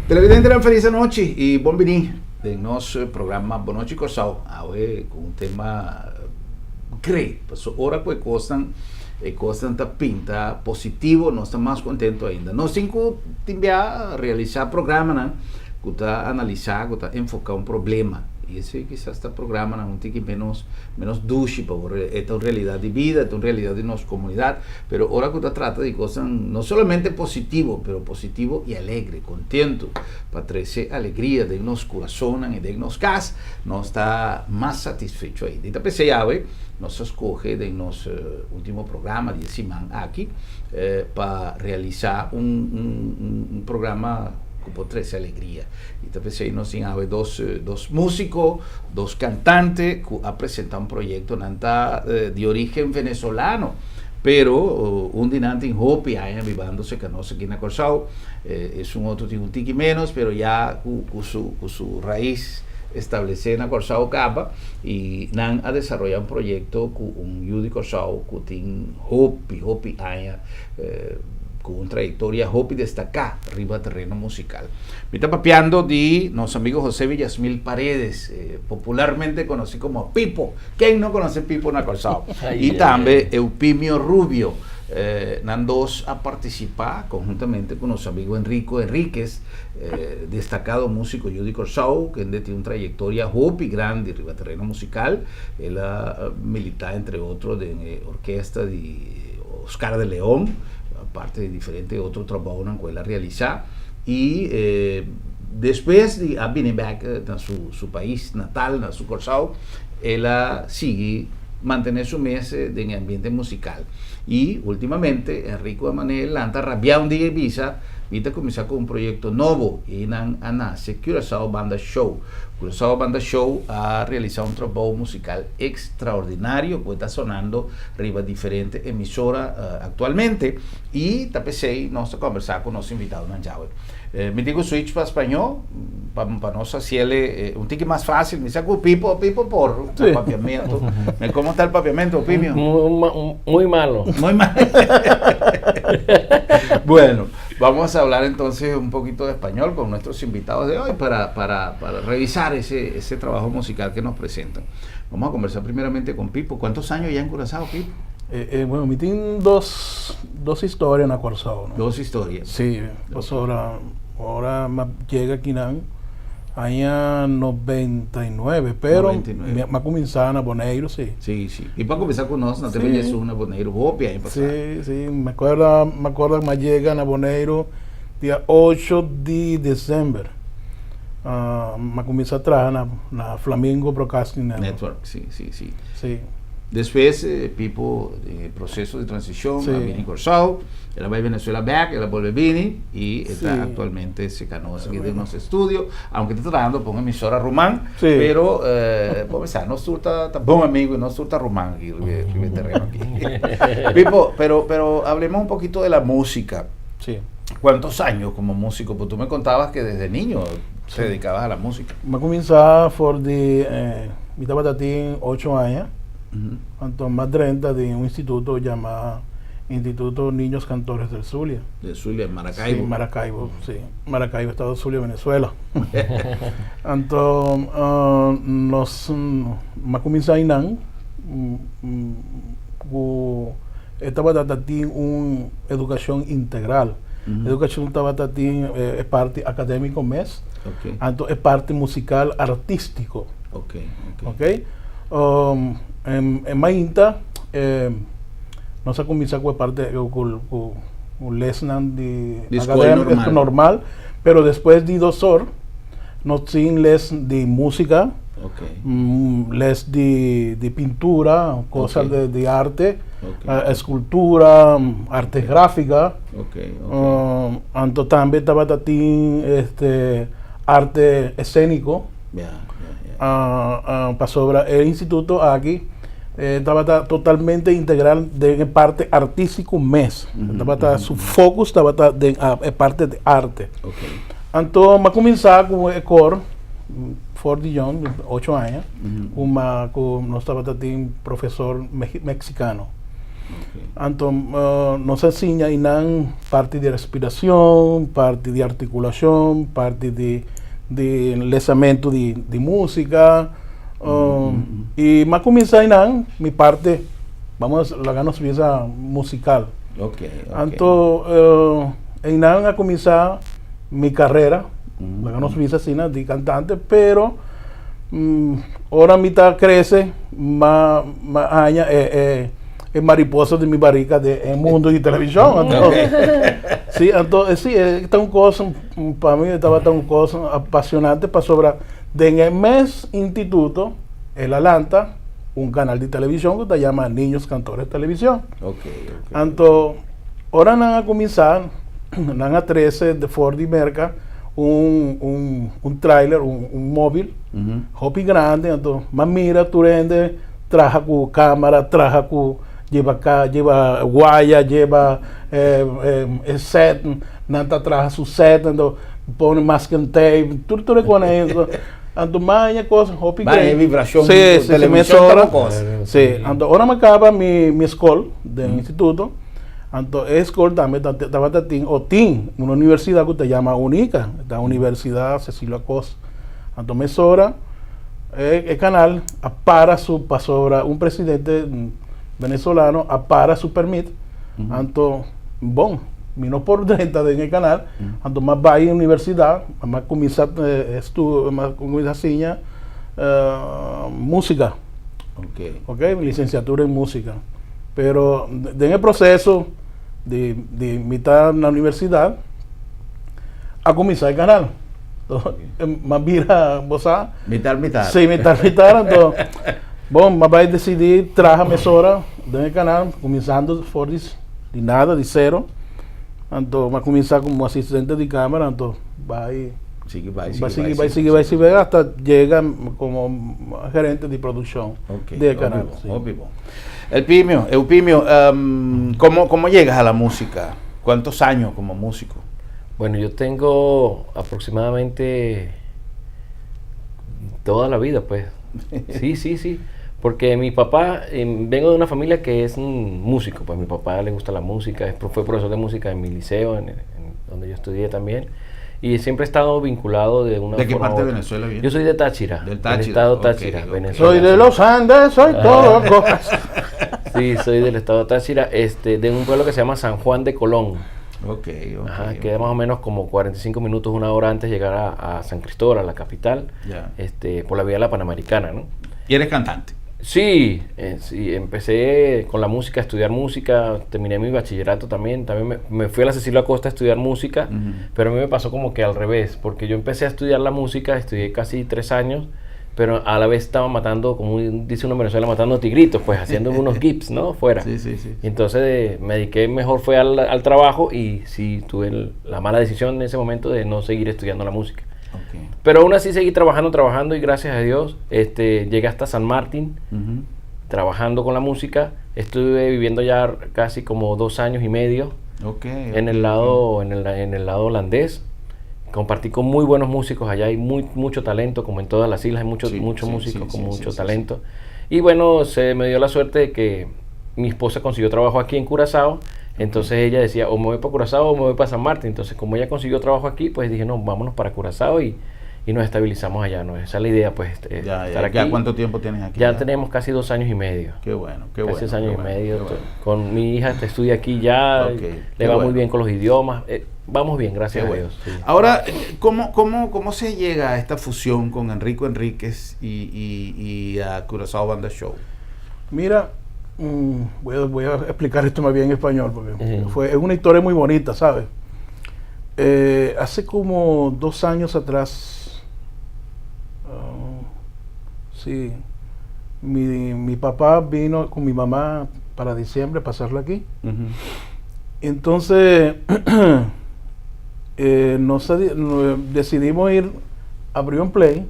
Televidentenan, felis anochi i bon bini den nos programa Bon Nochi Kòrsou. Awe ku un tema great, paso ora ku e kosnan e kosnan ta pinta positivo nos ta mas kontentu ainda. Nos tin ku tin bia realisá programanan ku ta analisá, ku ta enfoká un problema i esei kisas ta programanan un tiki menos menos dushi pasobra e ta un realidat di bida, e ta un realidat di nos komunidat. Pero ora ku ta trata di kosnan no solamente positivo, pero positivo i alegre, kontentu, pa trese alegria den nos kurasonnan i den nos kas, nos ta mas satisfecho ainda. I ta p'esei awe nos a skohe den nos ultimo programa di e siman aki pa realisá un programa ku por trese alegria. I ta p'esei nos tin awe dos músiko, dos kantante ku a presentá un proyekto. Nan ta di orígen venezolano, pero un di nan tin hopi aña bibando serka nos aki na Kòrsou. Esun otro tin un tiki ménos, pero ya ku su rais establesé na Kòrsou kaba. I nan a desaroyá un proyekto ku un yu di Kòrsou ku tin hopi, hopi aña ku un trayektoria hopi destaká riba tereno musikal. Mi ta papiando di nos amigo José Villasmil Paredes, popularmente konosí komo Pipo. Ken no konosé Pipo na Kòrsou? I tambe Eupimio Rubio. Nan dos a partisipá konhuntamente ku nos amigo Enrico Enriquez, destakado músiko yu di Kòrsou, kende tin un trayektoria hopi grandi riba tereno musikal. El a militá entre otro den e orkesta di Oscar de Leon, aparte di diferente otro trabounan ku el a realisá. I despues di a bini bèk na su pais natal, na su Kòrsou, el a sigui mantené su mes den e ambiente musikal. I últimamente Enrico a manera e lanta rabiá un dia i bisa, Mi ta kuminsá ku un proyekto nobo i nan a nase Curaçao Banda Show. Curaçao Banda Show a realisá un trabou musikal ekstraordinario ku e ta sonando riba diferente emisora aktualmente i ta p'esei nos ta kòmbersá ku nos invitadonan djawe. Mi tin ku switch pa spañó pa pa nos hasiel un tiki mas fácil. Mi sa ku Pipo, Pipo por Sí. papiamentu. Me komo ta el papiamentu, Pipio? Muy, muy malo. Muy mal. Bueno, vamos a hablar entonces un poquito de español con nuestros invitados de hoy para revisar ese trabajo musical que nos presentan. Vamos a conversar primeramente con Pipo. ¿Cuántos años ya en Curazao, Pipo? Bueno, mi tin dos historia na Kòrsou, no? Dos historias. Sí, pasobra ora mi a yega akinan aña 99, pero 99. mi a kuminsá na Boneiru, sí. Sí. I pa kuminsá ku nos na TV Jesús na Boneiru hopi aña pasá. Sí, mi acuerda mi a yega na Boneiru dia 8 di desèmber. Mi a kuminsá traha na Flamingo Broadcasting Network. Network, sí. Sí. Despues Pipo den e proseso di transishon a bini Kòrsou, el a bai Venezuela bèk, el a bolbe bini i e ta aktualmente serka nos aki den nos estudio, aunke ta trahando pa un emisora ruman, pero bo mester sa nos tur ta bon amigo i nos tur ta ruman aki riba e tereno aki. Pipo, pero hablemos un poquito de la música. Sí. ¿Cuántos años como músico? Pues tú me contabas que desde niño te dedicabas a la música. Mi a kuminsá for di mi tabata tin 8 aña. Anto mi a drenta den un instituto yamá Instituto Niños Cantores del Zulia. Del Zulia, en Maracaibo. Sí, Maracaibo, sí. Maracaibo, estado Zulia, Venezuela. Anto nos mi a kuminsá einan ku e tabata tin un edukashon integral. Edukashon tabata tin e parti akadémiko mes, anto e parti musikal artístiko. Ok. E mainta nos a kuminsá ku e parti ku lesnan di akadémiko normal, pero despues di 2 or nos tin les di músika, les di pintura, cosa di arte, eskultura, arte gráfika. Anto tambe tabata tin este arte eséniko. Pasobra e instituto aki tabata totalmente integral den e parte artístiko mes. Tabata su focus tabata den e parte di arte. Anto mi a kuminsá ku e kor for di yòn, 8 aña, ku nos tabata tin profesor meksikano. Anto nos a siña einan parti di respiracion, parti di articulacion, parti di di lesamento di di musica y m'a cuminsa einan mi parte bamos laga nos bisa musical. Anto einan a cuminsa mi carera laga nos bisa asina di cantante pero ora mi ta crece m'a m'a haña e e e mariposa di mi barica den e mundo di television anto si anto si e ta un cos pa mi e tabata un cos apasionante pasobra den e mes instituto el a lanta un canal di television cu ta yama Niños Cantores Television anto ora nan a cuminsa nan a trece for di Merca un un un trailer un un mobil hopi grandi anto m'a mira tur hende traha ku kamera, traha ku lleba ka lleba waya, lleba e set, nan ta traha su set, anto pone masking tape, tur tur e kos ei. Anto maña kos hopi Maña e vibrashon Sí, di sí, sí, televishon mesora. ta kos. Sí, anto ora mi kaba mi mi skol den instituto, anto e skol tambe ta tabata tin o tin un universidat ku ta yama Unica, ta Universidat Cecilio Acosta. Anto mesora e canal a para su pasobra un presidente venezolano a para su permit anto bon mi no por drenta den e canal anto m'a bay universidad m'a cuminsa m'a cuminsa siña musica ok licenciatura en musica pero den e proceso di mi ta na universidad a cuminsa e canal. M'a bira, bo sa? Mitar mitar. Sí, mitar mitar. Anto, bon, m'a bai decidí traha mesora den e canal, cuminsando for di, di nada, di cero. Anto, m'a cuminsa como asistente di camera, anto bai, Sigui bai, bai sigui bai, sigui bai, sigui bai, hasta yega como gerente di produccion Ok, di e canal. hopi bon, Sí. hopi bon. Elpimio, Eupimio, ¿cómo, cómo llegas a la música? ¿Cuántos años como músico? Bueno, yo tengo aproximadamente toda la vida, pues. Sí, sí, sí. Porque mi papá, vengo de una familia que es un músico, pues mi papá le gusta la música, es fue profesor de música en mi liceo, en donde yo estudié también. Y siempre he estado vinculado de una ¿De qué forma parte u de otra. Venezuela vienes? Yo soy de Táchira, Del del Táchira, estado ok, Táchira, ok. Venezuela. Soy de los Andes, soy todo cosas. Sí, soy del estado Táchira, de un pueblo que se llama San Juan de Colón. Ok, ok, Ajá, ok. queda más o menos como 45 minutos, una hora antes de llegar a San Cristóbal, a la capital, por la vía de la Panamericana, ¿no? ¿Y eres cantante? Sí, sí, empecé con la música, a estudiar música, terminé mi bachillerato también, también me fui a la Cecilio Acosta a estudiar música, pero a mí me pasó como que al revés, porque yo empecé a estudiar la música, estudié casi 3 años, pero a la vez estaba matando, como dice uno en Venezuela, matando tigritos, pues haciendo unos gigs, ¿no? Fuera. Y entonces me dediqué mejor fue al trabajo y sí tuve la mala decisión en ese momento de no seguir estudiando la música. Pero aún así seguí trabajando, trabajando y gracias a Dios, llegué hasta San Martín, trabajando con la música. Estuve viviendo ya casi como 2 años y medio en el lado, en el lado holandés. Compartí con muy buenos músicos allá, hay mucho talento, como en todas las islas, hay muchos músicos con mucho talento. Y bueno, se me dio la suerte de que mi esposa consiguió trabajo aquí en Curazao, entonces ella decía, o me voy pa' Curazao o me voy pa' San Martín. Entonces, como ella consiguió trabajo aquí, pues dije, no, vámonos para Curazao y nos estabilizamos allá, ¿no? Esa es la idea, pues, estar ¿Ya aquí. cuánto tiempo tienes aquí? Ya ¿Ya? tenemos casi 2 años y medio. Qué bueno, qué Casi bueno, 2 años qué y bueno, medio. qué bueno. Con mi hija que estudia aquí ya, le va muy bien con los idiomas. Vamos bien, gracias Qué a bueno. Dios. Sí. Ahora, ¿cómo se llega a esta fusión con Enrico Enríquez y a Curazao Banda Show? Mira, voy a explicar esto más bien en español, porque es una historia muy bonita, ¿sabes? Hace como 2 años atrás, sí, mi papá vino con mi mamá para diciembre a pasarlo aquí. Entonces, decidimos ir a Brion Play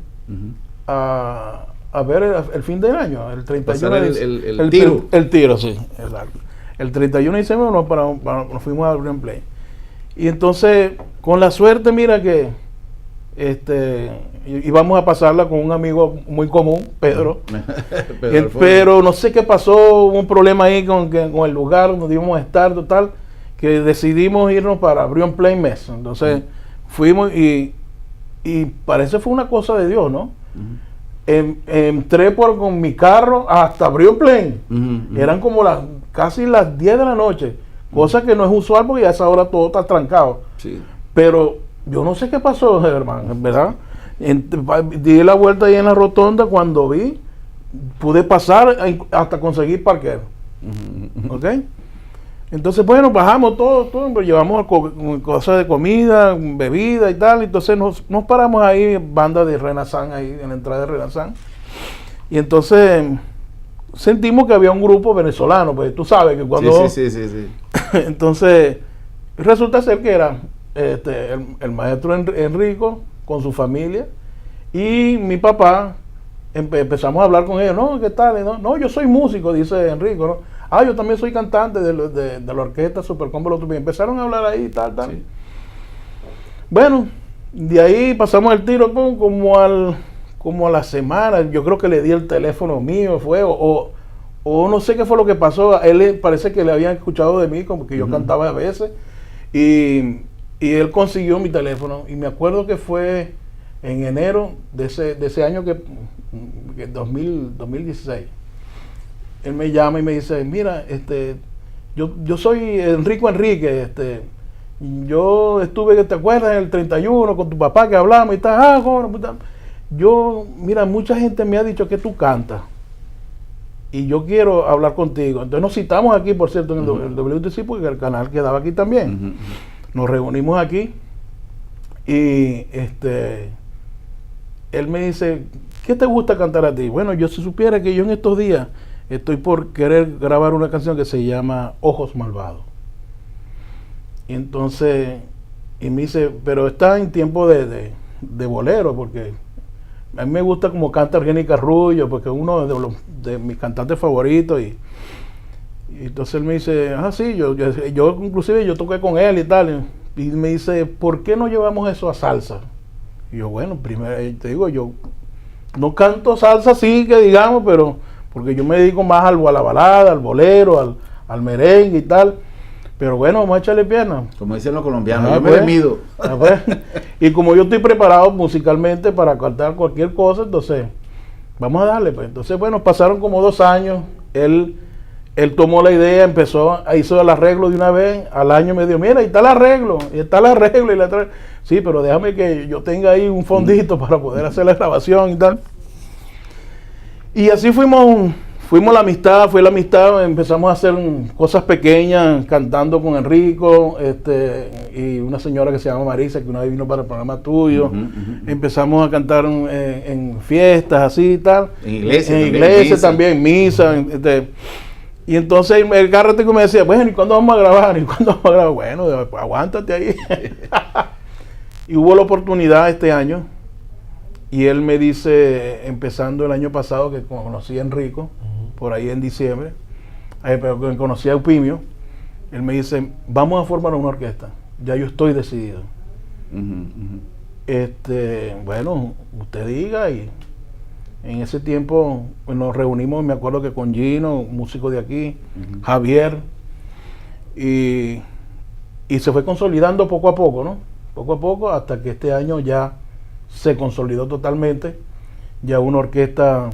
a ver el fin del año, el 31 Pasar de el el tiro. El tiro, sí, exacto. El 31 de diciembre nos fuimos a Brion Play. Y entonces, con la suerte, mira que Íbamos a pasarla con un amigo muy común, Pedro. Pero no sé qué pasó, hubo un problema ahí con el lugar donde íbamos a estar, total, que decidimos irnos para Brion Plain mes. Entonces fuimos y parece fue una cosa de Dios, ¿no? Entré con mi carro hasta Brion Plain. Eran como las casi las 10 de la noche, cosa que no es usual porque ya a esa hora todo está trancado. Pero yo no sé qué pasó, hermano, ¿verdad? Di la vuelta ahí en la rotonda, cuando vi, pude pasar hasta conseguir parqueo. ¿Ok? Entonces, bueno, bajamos todo, todo, pero llevamos cosas de comida, bebida y tal. Entonces nos paramos ahí, banda de Renaissance, ahí en la entrada de Renaissance. Y entonces sentimos que había un grupo venezolano, pues tú sabes que cuando... Entonces, resulta ser que era el maestro Enrico con su familia y mi papá. Empezamos a hablar con ellos, no, ¿qué tal? No, no, yo soy músico, dice Enrico, ¿no? Ah, yo también soy cantante de la orquesta Supercombo Los. Empezaron a hablar ahí, tal, tal. Bueno, de ahí pasamos el tiro, pum, como a la semana, yo creo que le di el teléfono mío, fue, o no sé qué fue lo que pasó, a él parece que le habían escuchado de mí, como que yo cantaba a veces, y él consiguió mi teléfono, y me acuerdo que fue en enero de ese año que 2000, 2016. Él me llama y me dice: "Mira, yo soy Enrico Enrique, yo estuve, ¿te acuerdas? En el 31 con tu papá que hablamos y tal". "Ah, bueno, puta. Yo, mira, mucha gente me ha dicho que tú cantas y yo quiero hablar contigo". Entonces nos citamos aquí, por cierto, en el WTC, porque el canal quedaba aquí también. Nos reunimos aquí y él me dice: "¿Qué te gusta cantar a ti?". "Bueno, yo si supiera que yo en estos días estoy por querer grabar una canción que se llama Ojos Malvados". Y entonces, y me dice: "Pero está en tiempo de bolero, porque a mí me gusta como canta Argenis Carruyo, porque es uno de mis cantantes favoritos". Y entonces él me dice: "Ah, sí, yo inclusive yo toqué con él y tal". Y me dice: "¿Por qué no llevamos eso a salsa?". Y yo: "Bueno, primero, te digo, yo no canto salsa así que digamos, pero porque yo me dedico más a la balada, al bolero, al merengue y tal. Pero bueno, vamos a echarle pierna". Como dicen los colombianos, yo me le mido. Ah, pues. Y como yo estoy preparado musicalmente para cantar cualquier cosa, entonces vamos a darle. Pues. Entonces, bueno, pasaron como 2 años. Él tomó la idea, empezó, hizo el arreglo de una vez. Al año me dijo: "Mira, ahí está el arreglo, y está el arreglo". Y la "Sí, pero déjame que yo tenga ahí un fondito para poder hacer la grabación y tal". Y así fuimos la amistad, fue la amistad, empezamos a hacer cosas pequeñas, cantando con Enrico, y una señora que se llama Marisa, que una vez vino para el programa tuyo. Empezamos a cantar en fiestas, así y tal. En iglesia. En iglesia también, misa. Y entonces el carretico me decía: "Bueno, ¿y cuándo vamos a grabar? ¿Y cuándo vamos a grabar?". "Bueno, pues, aguántate ahí". Y hubo la oportunidad este año y él me dice, empezando el año pasado, que conocí a Enrico, por ahí en diciembre, pero que conocí a Eupimio, él me dice: "Vamos a formar una orquesta, ya yo estoy decidido". "Bueno, usted diga", y en ese tiempo, pues, nos reunimos, me acuerdo que con Gino, músico de aquí, Javier, y se fue consolidando poco a poco, ¿no? Poco a poco, hasta que este año ya se consolidó totalmente, ya una orquesta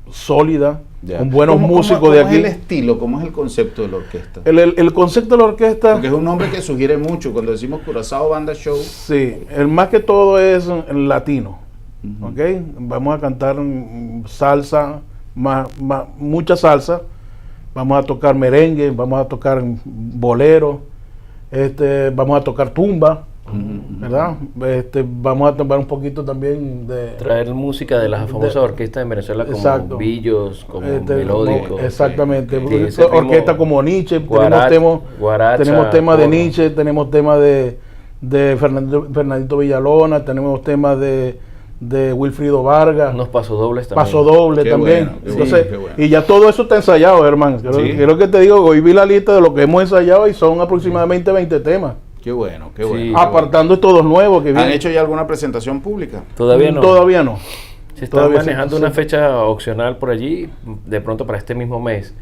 sólida, con buenos músicos de aquí. ¿Cómo es el estilo? ¿Cómo es el concepto de la orquesta? El concepto de la orquesta... Porque es un nombre que sugiere mucho cuando decimos Curazao Banda Show. Sí, el más que todo es el latino. ¿Ok? Vamos a cantar salsa, más, mucha salsa. Vamos a tocar merengue, vamos a tocar bolero, vamos a tocar tumba, ¿verdad? Vamos a tomar un poquito también de... Traer música de las famosas orquestas en Venezuela como Billos, como Melódico. Exactamente. Orquesta como Nietzsche, tenemos temas de Nietzsche, tenemos temas de Fernandito Villalona, tenemos temas de Wilfrido Vargas. Unos pasodobles también. Pasodoble también. Entonces, y ya todo eso está ensayado, hermano. Creo que te digo, hoy vi la lista de lo que hemos ensayado y son aproximadamente 20 temas. Qué bueno, qué bueno. Qué Apartando todos nuevos que bueno. ¿Han vienen. hecho ya alguna presentación pública? Todavía no. Todavía no. Se está Todavía manejando una fecha opcional por allí, de pronto para este mismo mes.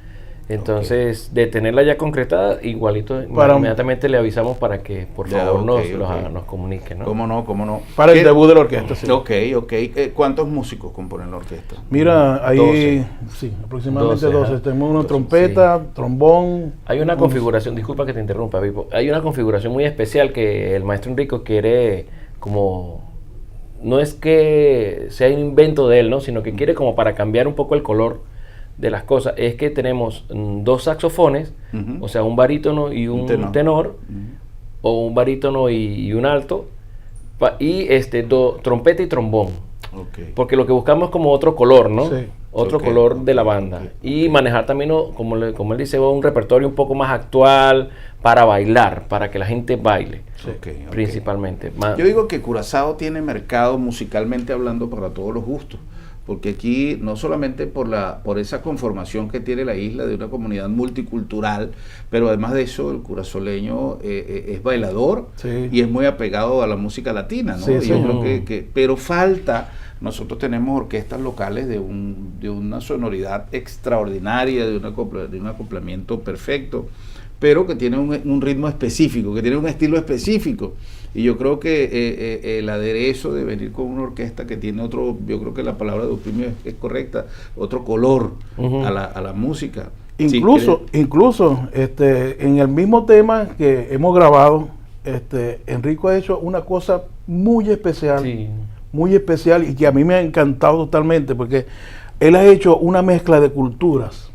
Entonces, de tenerla ya concretada, igualito, inmediatamente le avisamos para que por Ya, favor ok, ok. nos comunique, ¿no? ¿Cómo no? ¿Cómo no? Para el ¿Qué- debut de la orquesta, sí. Ok, ok. ¿Cuántos músicos componen la orquesta? Mira, ahí, 12. sí, aproximadamente 12, 12. ajá. Tenemos una 12, trompeta, trombón. Hay una configuración, disculpa que te interrumpa, Pipo, hay una configuración muy especial que el maestro Enrico quiere como, no es que sea un invento de él, ¿no? Sino que quiere como para cambiar un poco el color de las cosas. Es que tenemos dos saxofones, Ujú. o sea, un barítono y un tenor. tenor, o un barítono y un alto, y trompeta y trombón. Porque lo que buscamos es como otro color, ¿no? Sí. Otro color de la banda. Y manejar también, como él dice, un repertorio un poco más actual para bailar, para que la gente baile, principalmente. Yo digo que Curazao tiene mercado musicalmente hablando para todos los gustos, porque aquí no solamente por esa conformación que tiene la isla de una comunidad multicultural, pero además de eso el curazoleño es bailador y es muy apegado a la música latina, ¿no? Y yo creo que, pero falta, nosotros tenemos orquestas locales de una sonoridad extraordinaria, de un acoplamiento perfecto, pero que tiene un ritmo específico, que tiene un estilo específico. Y yo creo que el aderezo de venir con una orquesta que tiene otro, yo creo que la palabra de Eupimio es correcta, otro color a la música. Sí, Incluso, incluso en el mismo tema que hemos grabado, Enrico ha hecho una cosa muy especial, muy especial y que a mí me ha encantado totalmente, porque él ha hecho una mezcla de culturas.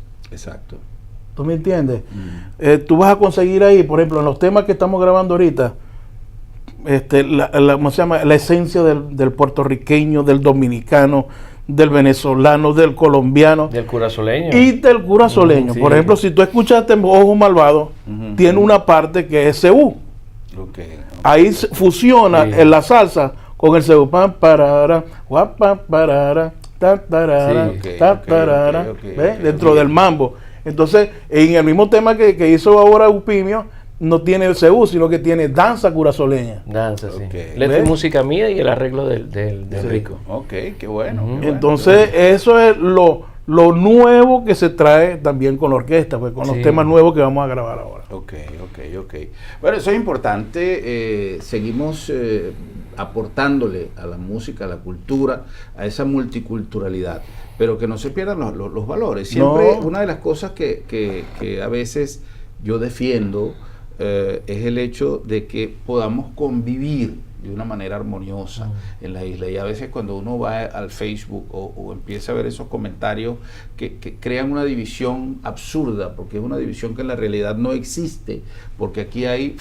¿Tú me entiendes? Tú vas a conseguir ahí, por ejemplo, en los temas que estamos grabando ahorita, ¿cómo se llama? La esencia del puertorriqueño, del dominicano, del venezolano, del colombiano. Del curazoleño. Y del curazoleño. Por ejemplo, si tú escuchaste Ojo Malvado, tiene una parte que es seú. Ahí se fusiona en la salsa con el seú. Pam, parara, guapa, parara, ta, tarara, ta, tarara, ¿ves? Dentro del mambo. Entonces, en el mismo tema que hizo ahora Eupimio, no tiene el seú, sino que tiene danza curazoleña. Danza, sí. Letra y ¿Ves? música mía y el arreglo del Rico. Ok, qué bueno, qué bueno. Entonces, eso es lo nuevo que se trae también con la orquesta, pues con los temas nuevos que vamos a grabar ahora. Ok. Bueno, eso es importante. Seguimos aportándole a la música, a la cultura, a esa multiculturalidad, pero que no se pierdan los valores. Siempre No. una de las cosas que a veces yo defiendo es el hecho de que podamos convivir de una manera armoniosa en la isla. Y a veces cuando uno va al Facebook o empieza a ver esos comentarios que crean una división absurda, porque es una división que en la realidad no existe, porque aquí hay...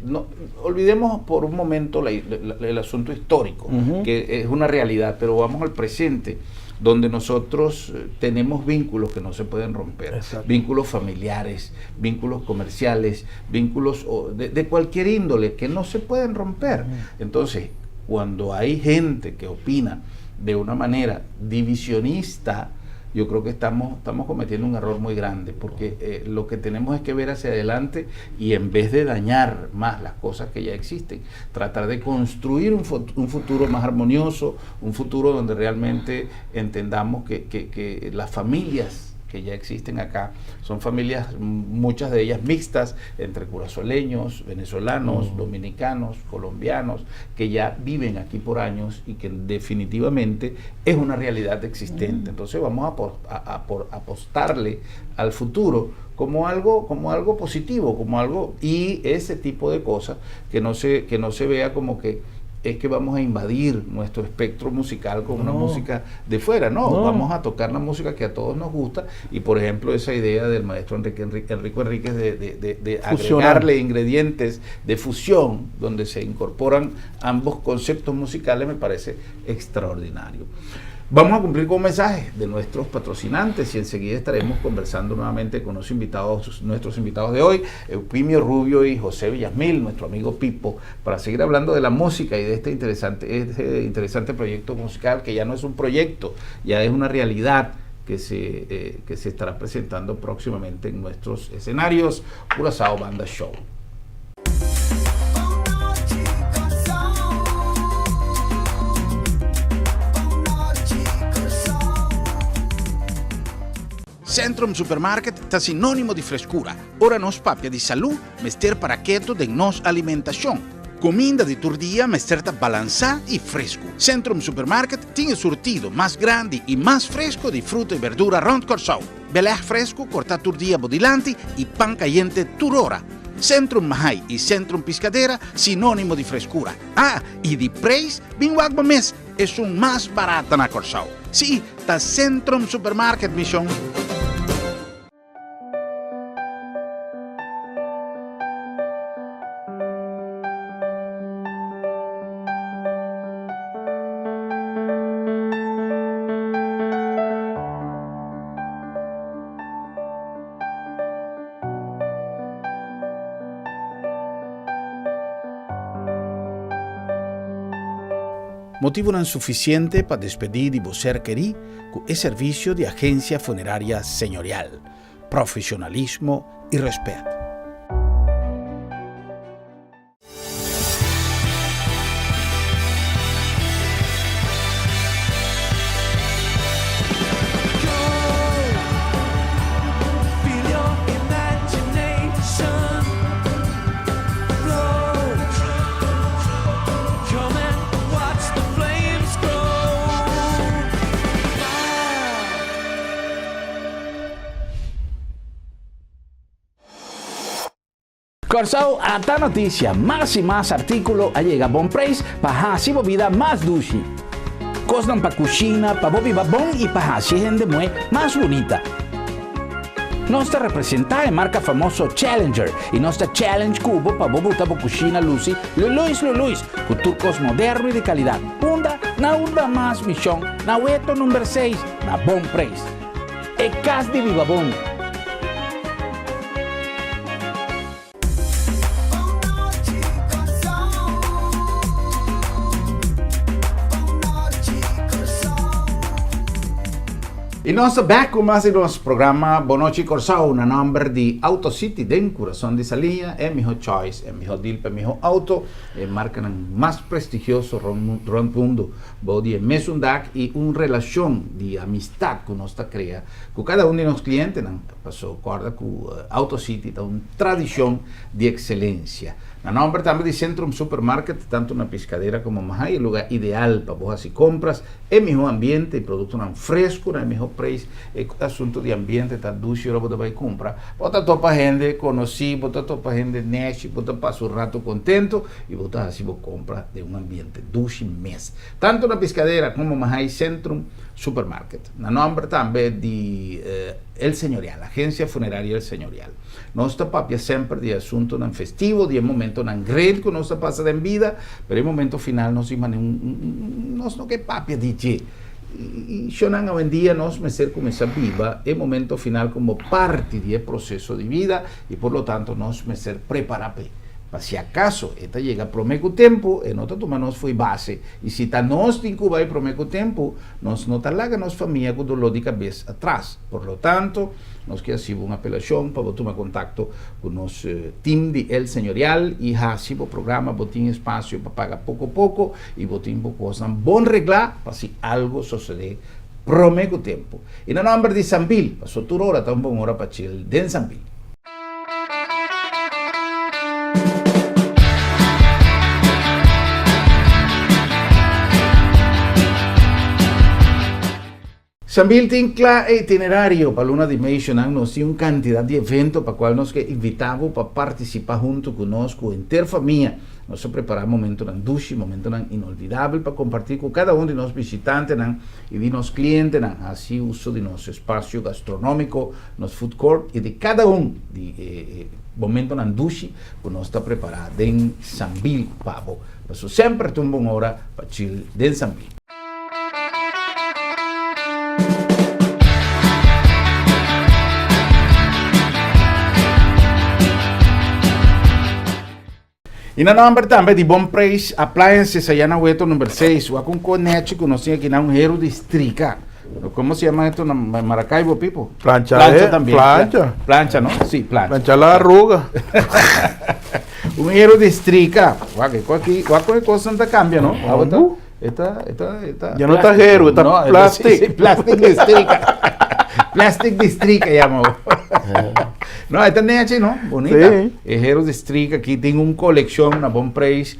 No, olvidemos por un momento el asunto histórico, Ujú. que es una realidad, pero vamos al presente, donde nosotros tenemos vínculos que no se pueden romper, vínculos familiares, vínculos comerciales, vínculos de cualquier índole que no se pueden romper. Entonces, cuando hay gente que opina de una manera divisionista, yo creo que estamos cometiendo un error muy grande, porque lo que tenemos es que ver hacia adelante y en vez de dañar más las cosas que ya existen, tratar de construir un futuro más armonioso, un futuro donde realmente entendamos que las familias que ya existen acá son familias, muchas de ellas mixtas, entre curazoleños, venezolanos, dominicanos, colombianos, que ya viven aquí por años y que definitivamente es una realidad existente. Entonces vamos a apostarle al futuro como algo positivo, como algo, y ese tipo de cosas que no se vea como que es que vamos a invadir nuestro espectro musical con una No. música de fuera. No, No. vamos a tocar la música que a todos nos gusta y, por ejemplo, esa idea del maestro Enrico Enríquez de Fusionar. agregarle ingredientes de fusión donde se incorporan ambos conceptos musicales me parece extraordinario. Vamos a cumplir con un mensaje de nuestros patrocinantes y enseguida estaremos conversando nuevamente con los invitados, nuestros invitados de hoy, Eupimio Rubio y José Villasmil, nuestro amigo Pipo, para seguir hablando de la música y de este interesante proyecto musical que ya no es un proyecto, ya es una realidad que se estará presentando próximamente en nuestros escenarios, Curazao Banda Show. Centrum Supermarket ta sinónimo di freskura. Ora nos papia di salú, mester para ketu den nos alimentashon. Kuminda di tur dia mester ta balansá i fresku. Centrum Supermarket tin e surtido mas grandi i mas fresku di fruta i berdura rònt Kòrsou. Belèg fresku kortá tur dia bo dilanti i pan kayente tur ora. Centrum Mahai i Centrum Piscadera sinónimo di freskura. Ah, i di preis, bin wak bo mes, esun mas barata na Kòrsou. Sí, ta Centrum Supermarket, mi shon. Motibunan sufisiente pa despedí di bo ser kerí ku e servisio di Agensia Funeraria Señorial, profesionalismo i rèspèt. Kòrsou ata notisia, mas i mas artíkulo a yega bon preis pa hasi bo bida mas dushi. Kosnan pa kushina, pa bo biba bon i pa hasi e hende muhé mas bunita. Nos ta representá e marka famoso Challenger i nos ta challenge ku bo pa bo buta bo kushina lusi luluis luluis ku tur kos moderno i di kalidat. Unda? Na unda mas mishon, na Weto number seis, na bon preis. E kas di biba bon. I nos ta bek ku mas di nos programa Bon Nochi Kòrsou na nòmber di Auto City den kurason di Saliña, e mihó choice, e mihó deal pa e mihó auto, e markanan mas prestigioso rònt mundu bou di e mesun dak i un relashon di amistat ku nos ta krea ku kada un di nos klientenan. Paso kòrda ku Auto City ta un tradishon di ekselensia. Na nòmber tambe di Centrum Supermarket, tantu na Piscadera komo Mahaai, e lugá ideal pa bo hasi kompras, e mihó ambiente i produktonan fresku na e mihó preis. E asuntu di ambiente ta dushi ora bo ta bai kumpra. Bo ta topa hende konosí, bo ta topa hende nèshi, bo ta pasa un ratu kontentu i bo ta hasi bo kompra den un ambiente dushi mes. Tantu na Piscadera komo Mahaai Centrum Supermarket. Na nòmber tambe di El Señorial, Agencia Funeraria El Señorial. Nos ta papia semper di e asuntonan festivo, di e momentonan great ku nos ta pasa den bida, pero e momento final nos tin mane un, nos no ke papia di dje. I shonnan awendia nos mester kuminsá biba e momento final komo parti di e proseso di bida i por lo tanto nos mester prepará p'e. Pa si akaso e ta yega promé ku tempu, e no ta tuma nos fo'i base. I si ta nos tin ku bai promé ku tempu, nos no ta laga nos famia ku doló di kabes atras. Por lo tanto, nos ke hasi bo un apelashon pa bo tuma kontakto ku nos tim di El Señorial i hasi bo programa. Bo tin espasio pa paga poko poko i bo tin bo kosnan bon reglá pa si algu sosodé promé ku tempu. I na nòmber di Sambil, paso tur ora ta un bon ora pa chil den Sambil. Sambil tin kla e itinerario pa luna di mei shonnan nos tin un kantidat di evento pa kual nos ke invitá bo pa partisipá huntu ku nos ku henter famia. Nos ta prepará momentonan dushi, momentonan inolvidabel pa kompartí ku kada un di nos bishitantenan i di nos klientenan. Hasi uso di nos espasio gastronómiko nos food court i di kada un di e momentonan dushi ku nos ta prepará den Sambil pa bo. Paso semper ta un bon ora pa chill den Sambil. I na nomber tambe di Bon Preis Appliances allá na Weto number 6. Wak un konechi ku nos tin aki na un heru di strika. Komo se llama esto na Maracaibo, Pipo? Plancha, Plancha eh, también. Plancha. Plancha, no? Sí, plancha. Plancha la arruga. Un heru di strika. Wak, e aki, wak kon e kosnan ta kambia, no? Awa ta, e ta, e ta, e ta. Ya no ta heru, e ta No, e ta- plastic. sí, sí, plastic di strika. Plastic di strika yama bo. No, e ta nechi, no? Bonita. Sí. E hero di strika aki tin un kolekshon na bon preis.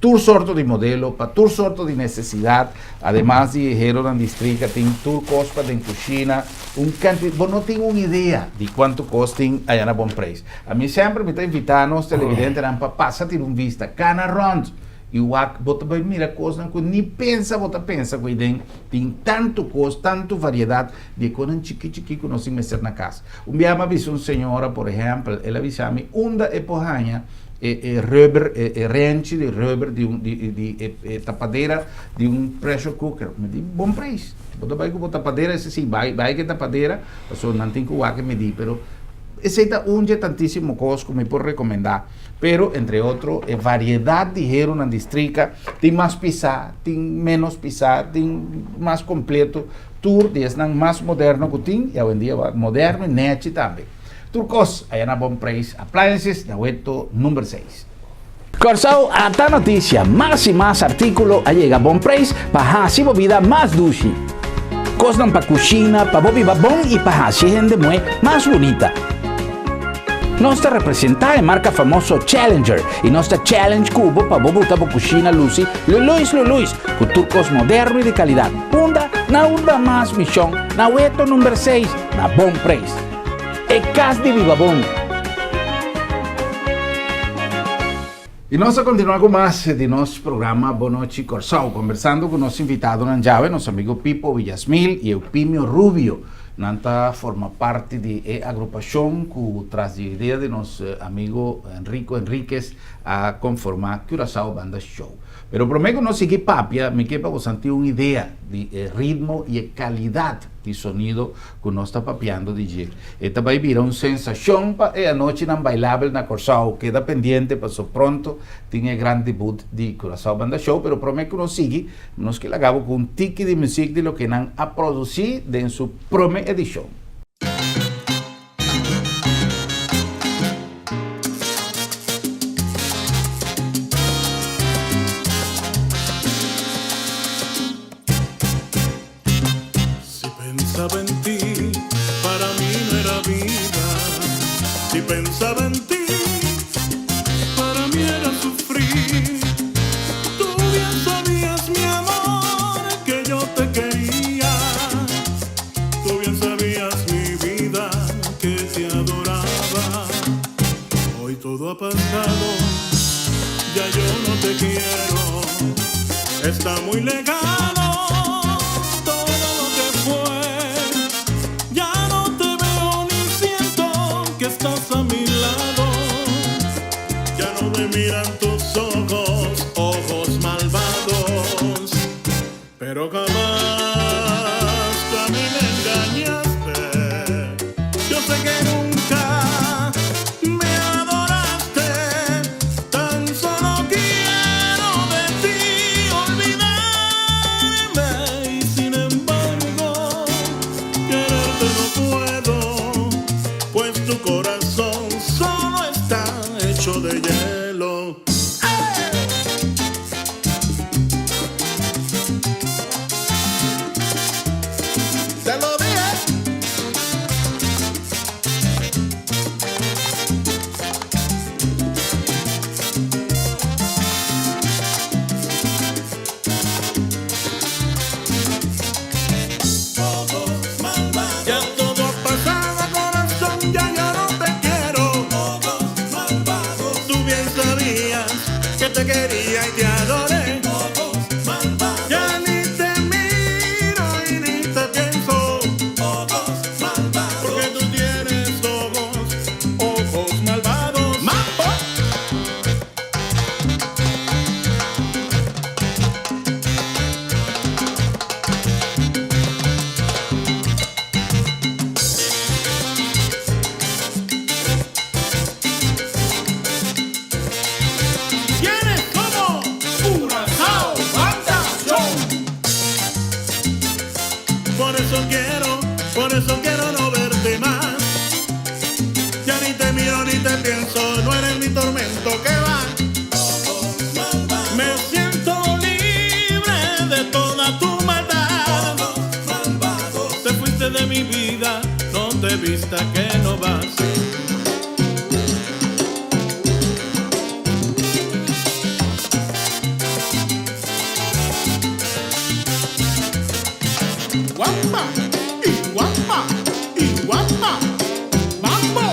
Tur sorto di modelo, pa tur sorto di nesesidat. Ademas di e heronan di strika tin tur kos pa den kushina. Un kanti, bo no tin un idea di kuantu kos tin aya na bon preis. Ami semper mi ta invitá nos televidentenan pa pasa tira un bista, kana rònt i wak, bo ta bai mira kosnan ku ni pensa bo ta pensa ku ei den tin tantu kos, tantu variedat di e kosnan chikí chikí ku nos tin mester na kas. Un biaha mi a bisa un señora, por ehèmpel, el a bisa mi unda e por haña e e rubber, e e renchi di rubber di un di di e e tapadera di un pressure cooker. Mi di, bon preis. Bo ta bai ku bo tapadera? Esei si, bai bai ku e tapadera, pasobra nan tin ku wak e midí. Pero esei ta un dje tantísimo kos ku mi por rekomendá. Pero, entre otro, e variedat di herunan di strika tin mas pisá, tin ménos pisá, tin mas kompleto. Tur di esnan mas moderno ku tin, i awendia moderno i nèchi tambe. Tur kos aya na Bon Preis Appliances na Weto number seis. Kòrsou ata notisia, mas i mas artíkulo a yega Bon Preis pa hasi bo bida mas dushi. Kosnan pa kushina, pa bo biba bon i pa hasi e hende muhé mas bunita. Nos ta representá e marka famoso Challenger i nos ta challenge ku bo pa bo buta bo kushina lusi luluis luluis ku tur kos moderno i di kalidat. Unda? Na unda mas mishon, na Weto number seis, na Bon Preis. E kas di biba bon. I nos a kontinuá ku mas di nos programa Bon Nochi Kòrsou, kombersando ku nos invitadonan djawe, nos amigo Pipo Villasmil i Eupimio Rubio. Nan ta forma parti di e agrupashon ku tras di idea di nos amigo Enrico Enriquez a konformá Curaçao Banda Show. Pero promé ku nos sigui papia, mi ke pa boso tin un idea di e ritmo i e kalidat di sonido ku nos ta papiando di dje. E ta bai bira un sensashon pa e anochinan bailabel na Kòrsou. Keda pendiente paso pronto tin e gran debut di Curaçao Banda Show. Pero promé ku nos sigui, nos ke laga bo ku un tiki di muzik di loke nan a produsí den su promé edishon. Si pensaba en ti, para mí no era vida. Si pensaba en ti, para mí era sufrir. Tú bien sabías, mi amor, que yo te quería. Tú bien sabías, mi vida, que te adoraba. Hoy todo ha pasado, ya yo no te quiero. Está muy lejano todo lo que fue. Ya no te veo ni siento que estás a mi lado. Ya no me miran tus ojos, ojos malvados. Pero jamás tú a mí me engañaste. Yo sé que nunca me adoraste. Tan solo quiero de ti olvidarme. Y sin embargo, quererte no puedo. Pues tu corazón solo está hecho de hielo. Te lo dije. Ya todo ha pasado, corazón, ya yo no te quiero. Tú bien sabías que te quería y te adoré. Ya ni te miro y ni te pienso. Porque tú tienes ojos, ojos malvados. ¡Mambo! ¿Quiénes somos? de vista que no vas. Guapa, y guapa, y guapa, mambo.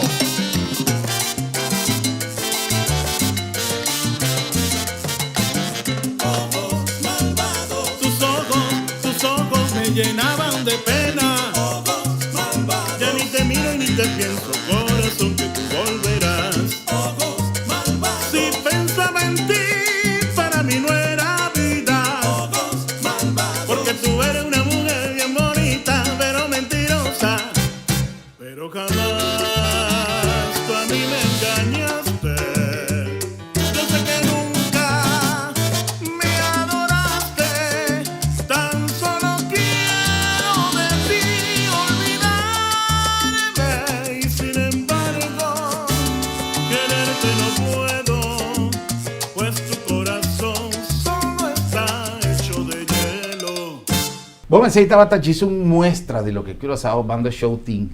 Tus ojos, tus ojos me llenaban de pena. Ojos malvados. Ya ni te miro y ni te pienso, corazón, que tú volverás. Ojos malvados. Si pensaba en ti, para mí no era vida. Ojos malvados. Porque tú eres una mujer bien bonita, pero mentirosa. Pero jamás tú a mí me engañaste. Yo sé que nunca me adoraste. Tan solo quiero de ti olvidarme. Y sin embargo, quererte no puedo, pues tu corazón solo está hecho de hielo. Bon, esey tabata djis un muestra di loke Curaçao Banda Show tin.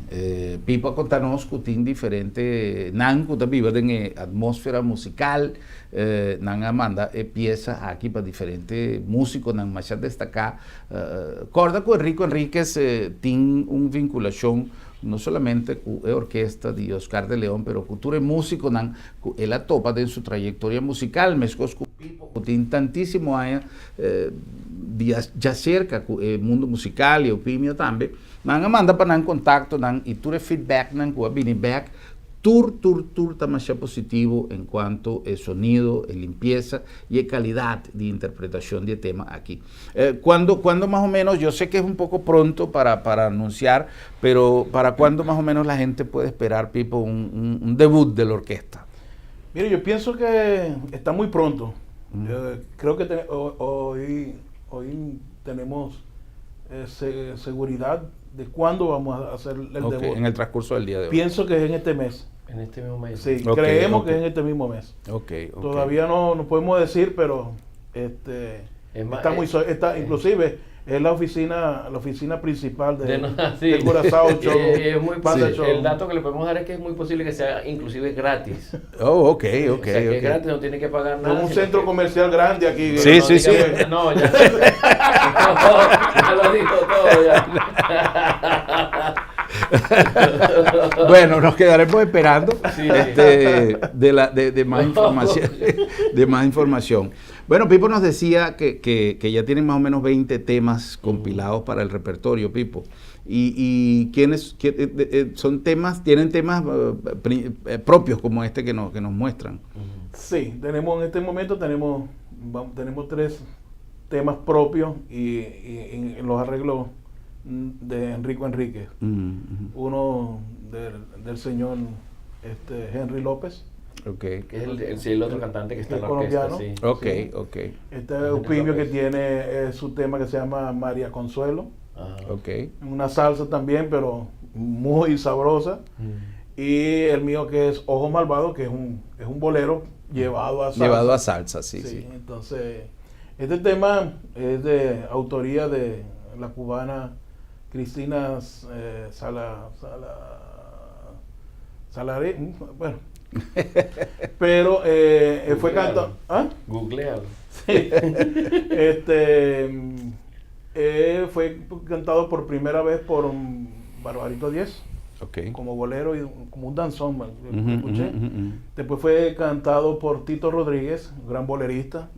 Pipo a konta nos ku tin diferente nan ku ta biba den e atmósfera musikal. Nan a manda e piesa aki pa diferente músikonan masha destaká. Kòrda ku Enrico Enriquez tin un vinkulashon no solamente ku e orkesta di Oscar de Leon pero ku tur e músikonan ku el a topa den su trayektoria musikal, meskos ku Pipo ku tin tantísimo aña di djaserka ku e mundu musikal i Opimio tambe. Nan a manda pa nan kontaktonan i tur e feedbacknan ku a bini bek, tur tur tur ta masha positivo en kuanto e sonido, e limpiesa i e kalidat di interpretashon di e tema aki. Cuando cuando mas o menos, yo sé que es un poco pronto para para anunciar, pero para cuando más o menos la gente puede esperar, Pipo, un un un debut de la orquesta? Mire, yo pienso que está muy pronto. Yo creo que hoy, hoy tenemos seguridad de cuándo vamos a hacer el debut. En el transcurso del día de hoy. Pienso que es en este mes. En este mismo mes. Sí, creemos que es en este mismo mes. Todavía no, no podemos decir, pero este está muy está inclusive es la oficina principal de, de, Curazao Show. Es muy El dato que le podemos dar es que es muy posible que sea inclusive gratis. Oh, ok, ok. O sea, que es gratis, no tiene que pagar nada. Es un centro comercial grande aquí. Sí, sí, sí. No, ya, ya lo dijo todo ya. Bueno, nos quedaremos esperando este, de, la, de, de, más información, de más información. Bueno, Pipo nos decía que, que, que ya tienen más o menos 20 temas compilados para el repertorio, Pipo. Y, y quiénes son temas, tienen temas propios como este que nos muestran. Sí, tenemos en este momento tenemos tres temas propios y en los arreglos de Enrico Enríquez. Uno del señor Henry López. Que es el otro cantante que está en la orquesta, sí. Este es Opimio que tiene su tema que se llama María Consuelo. Una salsa también, pero muy sabrosa. Y el mío que es Ojo Malvado, que es un bolero llevado a salsa. Llevado a salsa, sí, sí. Entonces, este tema es de autoría de la cubana Cristina Sala, Sala, Salare, bueno. Pero fue cantado. ¿Ah? Googlealo. Sí. Fue cantado por primera vez por Barbarito 10. Como bolero y como un danzón, escuché. Después fue cantado por Tito Rodríguez, gran bolerista.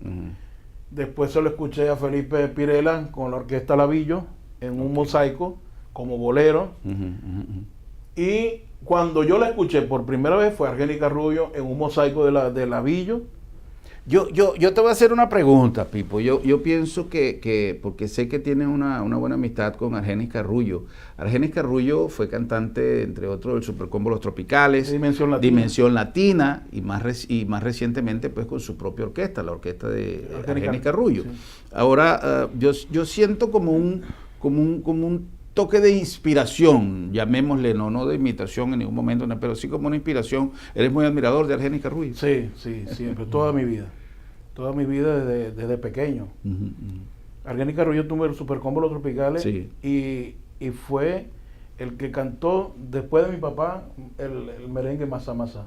Después se lo escuché a Felipe Pirela con la orquesta Lavillo en un mosaico como bolero. Y cuando yo la escuché por primera vez fue Argenis Carruyo en un mosaico de Lavillo. Yo te voy a hacer una pregunta, Pipo. Yo pienso que porque sé que tienes una buena amistad con Argenis Carruyo. Argenis Carruyo fue cantante, entre otros, del Supercombo Los Tropicales, Dimensión Latina, Dimensión Latina y más recientemente pues con su propia orquesta, la orquesta de Argenis Carruyo. Ahora, yo siento como un toque de inspiración, llamémosle, no, no de imitación en ningún momento, pero sí como una inspiración. ¿Eres muy admirador de Argenis Carruyo? Sí, siempre, toda mi vida. Toda mi vida desde pequeño. Uh Argenis Carruyo tuvo el Supercombo Los Tropicales y fue el que cantó después de mi papá el merengue Masá Masá.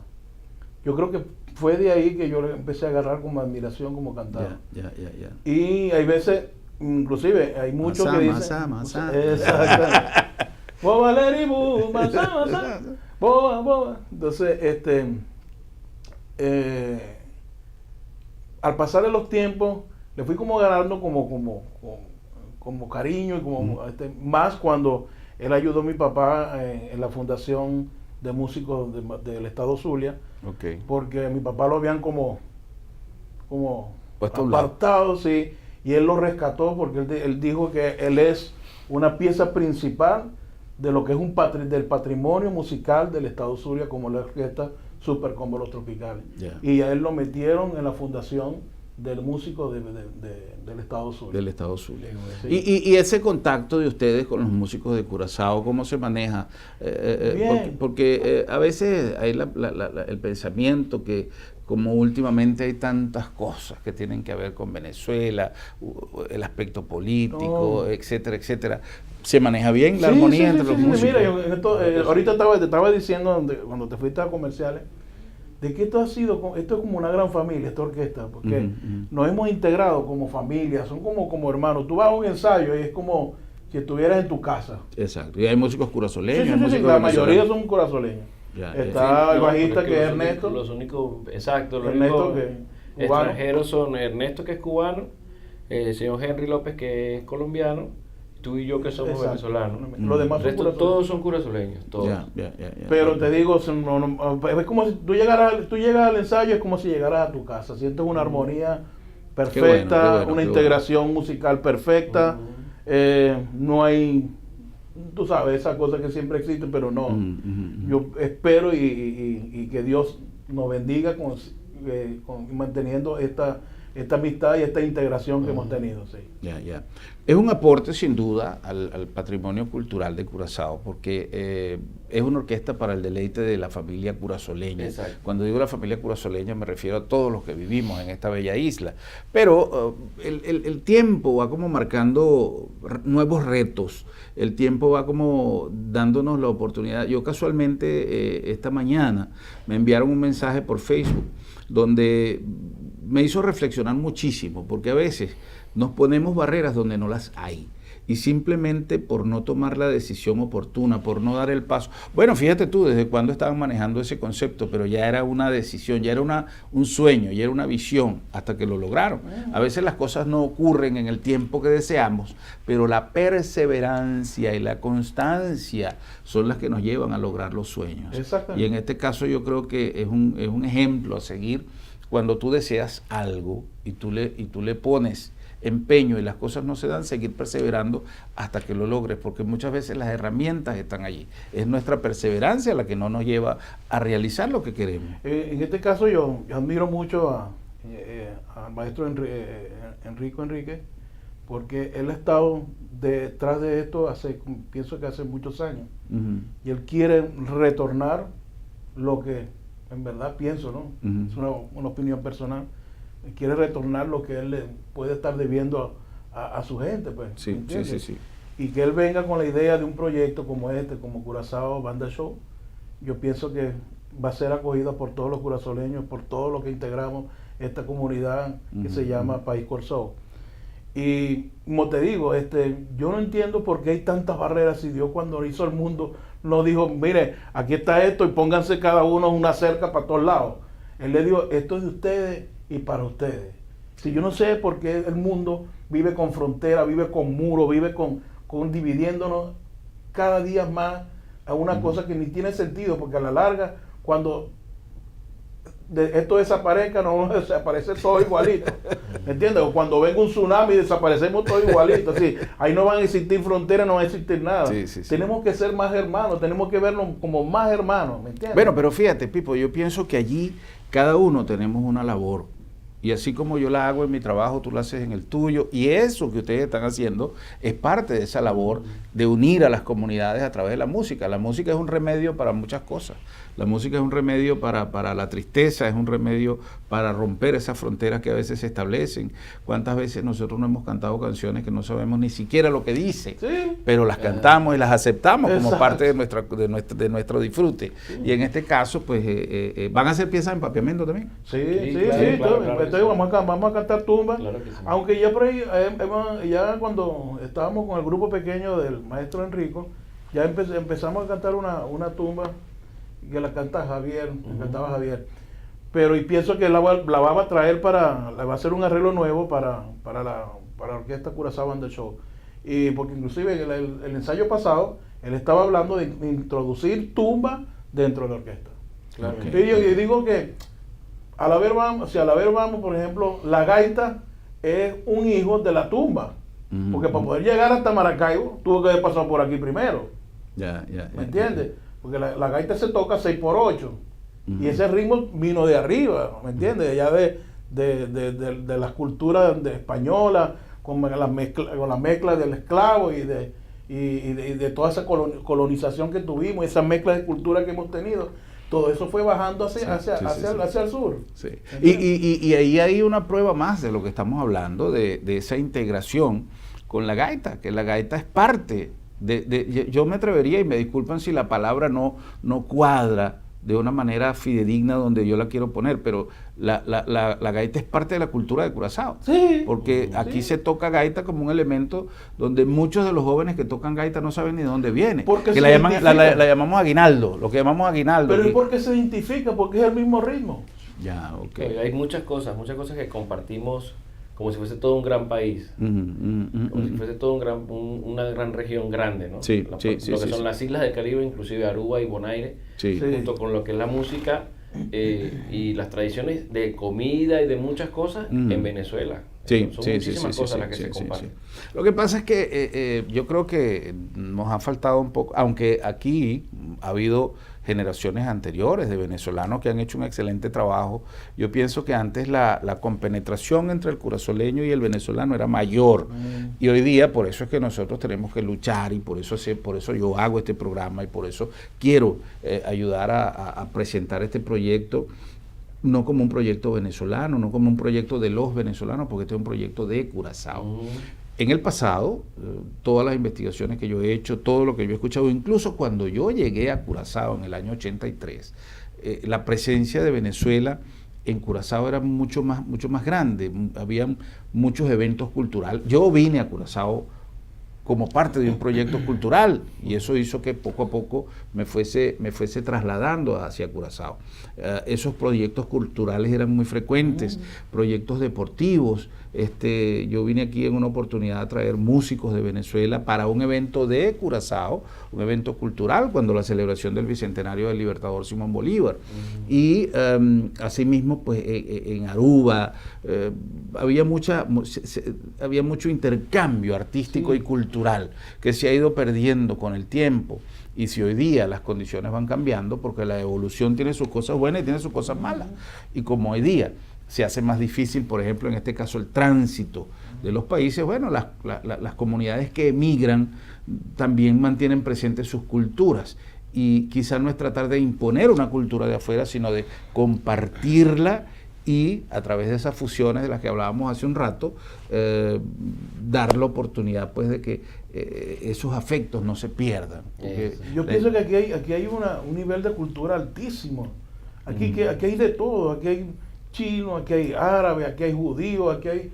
Yo creo que fue de ahí que yo le empecé a agarrar como admiración como cantaba. Y hay veces, inclusive, hay muchos Masá, que dicen... masá, masá. Exacto. Boba leribu, masá, masá. Boba, boba. Entonces, al pasar de los tiempos, le fui como agarrando como cariño y como, más cuando él ayudó a mi papá en la fundación de músicos del estado Zulia, porque a mi papá lo habían como Puesto a un lado. apartado, sí, y él lo rescató porque él dijo que él es una pieza principal de lo que es del patrimonio musical del estado Zulia, como la orquesta Super Combo Los Tropicales. Y a él lo metieron en la fundación del músico del estado Zulia. Del estado Zulia. Sí. Y ese contacto de ustedes con los músicos de Curazao, ¿cómo se maneja? Bien. Porque a veces hay el pensamiento que como últimamente hay tantas cosas que tienen que ver con Venezuela, el aspecto político, No. etcétera, etcétera. ¿Se maneja bien la Sí, armonía sí, entre sí, los sí, músicos? Mira, yo, en esto, ahorita te estaba diciendo cuando te fuiste a comerciales, de que esto ha sido, esto es como una gran familia, esta orquesta, porque nos hemos integrado como familia, son como hermanos. Tú vas a un ensayo y es como si estuvieras en tu casa. Exacto, y hay músicos curazoleños, Sí, hay músicos la mayoría venezolanos. son curazoleños. Ya. Está Sí, el no, bajista pero que es los únicos, Ernesto. Los únicos, exacto, los Ernesto únicos que es cubano. extranjeros son Ernesto, que es cubano, el señor Henry López, que es colombiano, tú y yo, que somos venezolanos. Los demás El son resto, curazoleños. todos son curazoleños, todos. Pero te digo, no, no, es como si tú llegaras, tú llegas al ensayo, es como si llegaras a tu casa. Sientes una armonía Qué bueno, perfecta, qué bueno, una qué bueno. integración musical perfecta. No hay, tú sabes, esa cosa que siempre existe, pero no. Yo espero y que Dios nos bendiga con manteniendo esta amistad y esta integración que hemos tenido. Sí. Ya. Es un aporte sin duda al patrimonio cultural de Curazao, porque es una orquesta para el deleite de la familia curazoleña. Cuando digo la familia curazoleña me refiero a todos los que vivimos en esta bella isla. Pero el tiempo va como marcando nuevos retos, el tiempo va como dándonos la oportunidad. Yo casualmente esta mañana me enviaron un mensaje por Facebook donde me hizo reflexionar muchísimo, porque a veces nos ponemos barreras donde no las hay. y simplemente por no tomar la decisión oportuna, por no dar el paso. Bueno, fíjate tú, desde cuándo estaban manejando ese concepto, pero ya era una decisión, ya era un sueño, ya era una visión, hasta que lo lograron. A veces las cosas no ocurren en el tiempo que deseamos, pero la perseverancia y la constancia son las que nos llevan a lograr los sueños. Y en este caso yo creo que es un ejemplo a seguir cuando tú deseas algo y tú le pones empeño y las cosas no se dan, seguir perseverando hasta que lo logres, porque muchas veces las herramientas están allí. Es nuestra perseverancia la que no nos lleva a realizar lo que queremos. En este caso yo admiro mucho al maestro Enrico Enrique, porque él ha estado detrás de esto hace, pienso que hace muchos años, y él quiere retornar lo que en verdad pienso, ¿no? Es una opinión personal. Quiere retornar lo que él le puede estar debiendo a su gente, pues, ¿me entiendes? Y que él venga con la idea de un proyecto como este, como Curazao Banda Show, yo pienso que va a ser acogida por todos los curazoleños, por todos los que integramos esta comunidad que se llama País Kòrsou. Y como te digo, yo no entiendo por qué hay tantas barreras. Si Dios cuando hizo el mundo no dijo, mire, aquí está esto y pónganse cada uno una cerca para todos lados. Él le dijo, esto es de ustedes y para ustedes. Si yo no sé por qué el mundo vive con frontera, vive con muros, vive con dividiéndonos cada día más a una cosa que ni tiene sentido, porque a la larga, cuando esto desaparezca, no desaparece todo igualito. ¿Me entiendes? O cuando venga un tsunami, desaparecemos todo igualito. Así, ahí no van a existir fronteras, no va a existir nada. Tenemos que ser más hermanos, tenemos que vernos como más hermanos, ¿me entiendes? Bueno, pero fíjate, Pipo, yo pienso que allí cada uno tenemos una labor. Y Y así como yo la hago en mi trabajo, tú la haces en el tuyo. Y eso que ustedes están haciendo es parte de esa labor de unir a las comunidades a través de la música. La música es un remedio para muchas cosas. La música es un remedio para la tristeza, es un remedio para romper esas fronteras que a veces se establecen. ¿Cuántas veces nosotros no hemos cantado canciones que no sabemos ni siquiera lo que dice? Pero las cantamos y las aceptamos como parte de nuestro disfrute. Y en este caso, pues, ¿van a hacer piezas en papiamento también? Sí, sí, entonces vamos a cantar tumba. Aunque ya por ahí, ya cuando estábamos con el grupo pequeño del maestro Enrico, ya empezamos a cantar una tumba que la canta Javier, la cantaba Javier. Pero y pienso que la va a traer para, la va a hacer un arreglo nuevo para la orquesta Curazao and the Show. Y porque inclusive el ensayo pasado, él estaba hablando de introducir tumba dentro de la orquesta. Y yo digo que a la ver vamos, si a la ver vamos, por ejemplo, la gaita es un hijo de la tumba. Porque para poder llegar hasta Maracaibo, tuvo que haber pasado por aquí primero. ¿Me entiendes? Porque la gaita se toca 6 por 8 Y ese ritmo vino de arriba, ¿me entiendes? Allá de las culturas de española, con la mezcla del esclavo y de toda esa colonización que tuvimos, esa mezcla de cultura que hemos tenido. Todo eso fue bajando hacia el sur. Sí. Y ahí hay una prueba más de lo que estamos hablando, de esa integración con la gaita, que la gaita es parte de, yo me atrevería, y me disculpan si la palabra no cuadra de una manera fidedigna donde yo la quiero poner, pero la gaita es parte de la cultura de Curazao. Porque aquí se toca gaita como un elemento donde muchos de los jóvenes que tocan gaita no saben ni de dónde viene. Porque que la llamamos aguinaldo, lo que llamamos aguinaldo. Pero es porque se identifica, porque es el mismo ritmo. Ya, ok. Hay muchas cosas que compartimos como si fuese todo un gran país, como si fuese todo una gran región grande, ¿no? Lo que son las islas del Caribe, inclusive Aruba y Bonaire, junto con lo que es la música y las tradiciones de comida y de muchas cosas en Venezuela. Son muchísimas cosas las que se comparten. Lo que pasa es que yo creo que nos ha faltado un poco, aunque aquí ha habido generaciones anteriores de venezolanos que han hecho un excelente trabajo. Yo pienso que antes la compenetración entre el curazoleño y el venezolano era mayor. Y hoy día, por eso es que nosotros tenemos que luchar y por eso yo hago este programa y por eso quiero ayudar a presentar este proyecto no como un proyecto venezolano, no como un proyecto de los venezolanos, porque este es un proyecto de Curazao. En el pasado, todas las investigaciones que yo he hecho, todo lo que yo he escuchado, incluso cuando yo llegué a Curazao en el año 83, la presencia de Venezuela en Curazao era mucho más grande, había muchos eventos culturales. Yo vine a Curazao como parte de un proyecto cultural y eso hizo que poco a poco me fuese trasladando hacia Curazao. Esos proyectos culturales eran muy frecuentes, proyectos deportivos. Yo vine aquí en una oportunidad a traer músicos de Venezuela para un evento de Curazao, un evento cultural, cuando la celebración del Bicentenario del Libertador Simón Bolívar. Y asimismo, pues en Aruba había mucho intercambio artístico y cultural que se ha ido perdiendo con el tiempo. Y si hoy día las condiciones van cambiando, porque la evolución tiene sus cosas buenas y tiene sus cosas malas. Y como hoy día se hace más difícil, por ejemplo, en este caso el tránsito de los países, bueno, las comunidades que emigran también mantienen presentes sus culturas. Y quizá no es tratar de imponer una cultura de afuera, sino de compartirla y a través de esas fusiones de las que hablábamos hace un rato, dar la oportunidad, pues, de que esos afectos no se pierdan. Porque Yo pienso que aquí hay un nivel de cultura altísimo. Aquí hay de todo. Aquí hay chino, aquí hay árabe, aquí hay judío, aquí hay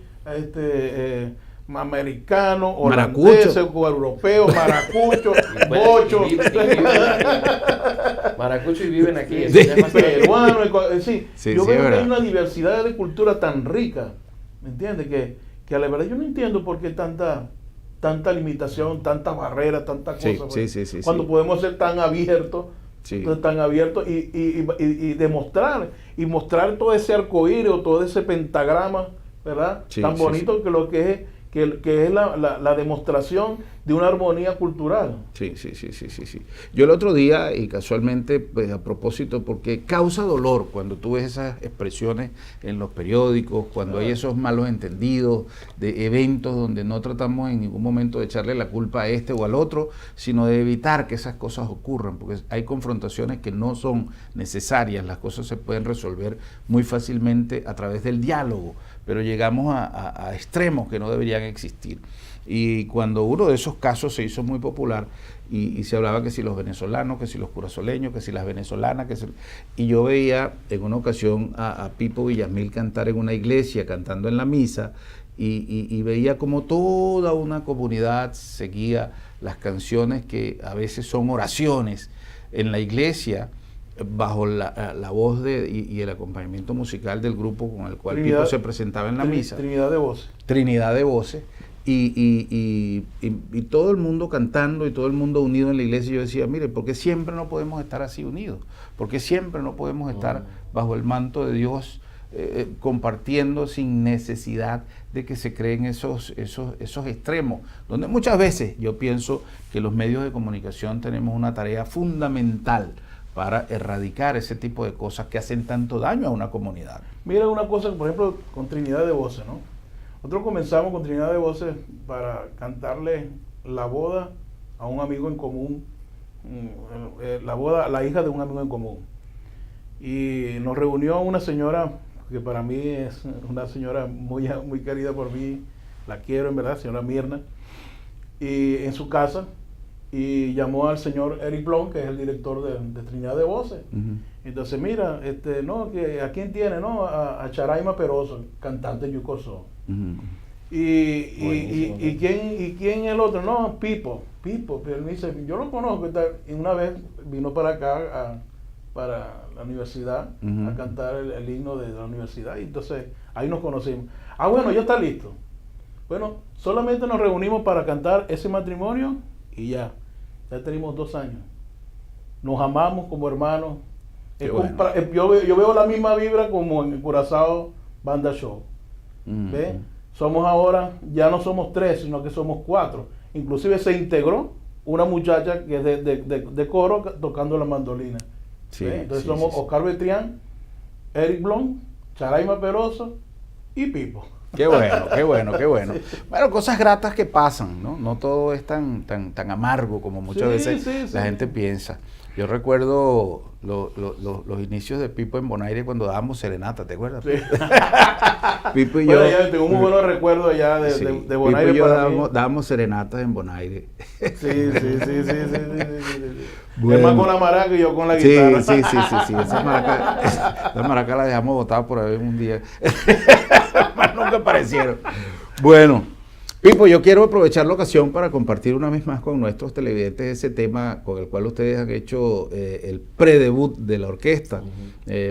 americano, Maracucho. holandeses, europeos, maracucho, bocho, Y viven aquí. Maracucho y viven aquí. Eso ya es más peruano. Sí, Sí, yo sí, veo es que verdad. hay una diversidad de cultura tan rica, ¿me entiendes? Que a la verdad yo no entiendo por qué tanta limitación, tanta barrera, tanta cosa, pues, cuando podemos ser tan abiertos, tan abiertos y demostrar y mostrar todo ese arcoíris o todo ese pentagrama, ¿verdad? Tan bonito que lo que es Que, que es la, la, la demostración de una armonía cultural. Sí. Yo el otro día, y casualmente, pues a propósito, porque causa dolor cuando tú ves esas expresiones en los periódicos, cuando hay esos malos entendidos de eventos donde no tratamos en ningún momento de echarle la culpa a este o al otro, sino de evitar que esas cosas ocurran, porque hay confrontaciones que no son necesarias, las cosas se pueden resolver muy fácilmente a través del diálogo, pero llegamos a extremos que no deberían existir. Y cuando uno de esos casos se hizo muy popular y se hablaba que si los venezolanos, que si los curazoleños, que si las venezolanas, que si... Y yo veía en una ocasión a Pipo Villasmil cantar en una iglesia, cantando en la misa, y veía como toda una comunidad seguía las canciones que a veces son oraciones en la iglesia, bajo la voz y el acompañamiento musical del grupo con el cual Pipo se presentaba en la misa. Trinidad de Voces. Trinidad de Voces. Y todo el mundo cantando y todo el mundo unido en la iglesia. Y yo decía, mire, ¿por qué siempre no podemos estar así unidos? ¿Por qué siempre no podemos estar bajo el manto de Dios compartiendo sin necesidad de que se creen esos extremos? Donde muchas veces yo pienso que los medios de comunicación tenemos una tarea fundamental para erradicar ese tipo de cosas que hacen tanto daño a una comunidad. Mira una cosa, por ejemplo, con Trinidad de Voces, ¿no? Nosotros comenzamos con Trinidad de Voces para cantarle la boda a un amigo en común, la boda a la hija de un amigo en común. Y nos reunió una señora que para mí es una señora muy, muy querida por mí, la quiero en verdad, señora Mirna, y en su casa, y llamó al señor Eric Blom, que es el director de Trinidad de Voces. Entonces, mira, no, que ¿a quién tiene? No, a Charaima Peroso, cantante yucoso. Y quién el otro? No, Pipo, Pipo. Pero él me dice, yo lo conozco. Y una vez vino para acá, para la universidad, a cantar el himno de la universidad. Y entonces ahí nos conocimos. Ah, bueno, ya está listo. Bueno, solamente nos reunimos para cantar ese matrimonio y ya. Ya tenemos 2 años. Nos amamos como hermanos. Qué bueno. Yo veo la misma vibra como en el Curazao Banda Show. ¿Ves? Somos ahora, ya no somos 3, sino que somos 4. Inclusive se integró una muchacha que es de coro tocando la mandolina. ¿Ves? Entonces somos Oscar Betrián, Eric Blom, Charaima Peroso y Pipo. Qué bueno, qué bueno, qué bueno. Bueno, cosas gratas que pasan, ¿no? No todo es tan, tan, tan amargo como muchas veces la gente piensa. Yo recuerdo los inicios de Pipo en Bonaire cuando dábamos serenata, ¿te acuerdas? Sí. Pipo y Bueno, yo ya tengo muy buenos recuerdos allá Sí, de Bonaire. Pipo y yo para mí. dábamos serenatas en Bonaire. Sí. Bueno. Es más con la maraca y yo con la guitarra. Sí. Esa maraca la dejamos botada por ahí un día. Más nunca aparecieron. Bueno, Pipo, yo quiero aprovechar la ocasión para compartir una vez más con nuestros televidentes ese tema con el cual ustedes han hecho el predebut de la orquesta,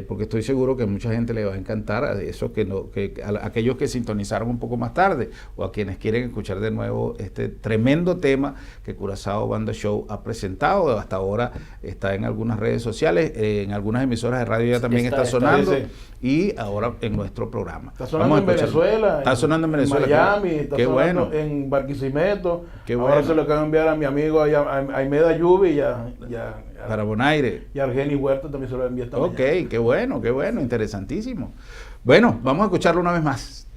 porque estoy seguro que mucha gente le va a encantar, a esos que no, que, a, a aquellos que sintonizaron un poco más tarde o a quienes quieren escuchar de nuevo este tremendo tema que Curazao Banda Show ha presentado. Hasta ahora está en algunas redes sociales, en algunas emisoras de radio ya también está sonando. Y ahora en nuestro programa. Está sonando Vamos a en escucharlo. Venezuela, Está sonando en Venezuela, en Miami, está qué sonando bueno. en Barquisimeto. Qué Ahora bueno. se lo acaban de enviar a mi amigo a Aimeda Yubi y Para Bonaire. a Argeni Huerta también se lo envié esta Ok, mañana. qué bueno, qué bueno, interesantísimo. Bueno, vamos a escucharlo una vez más.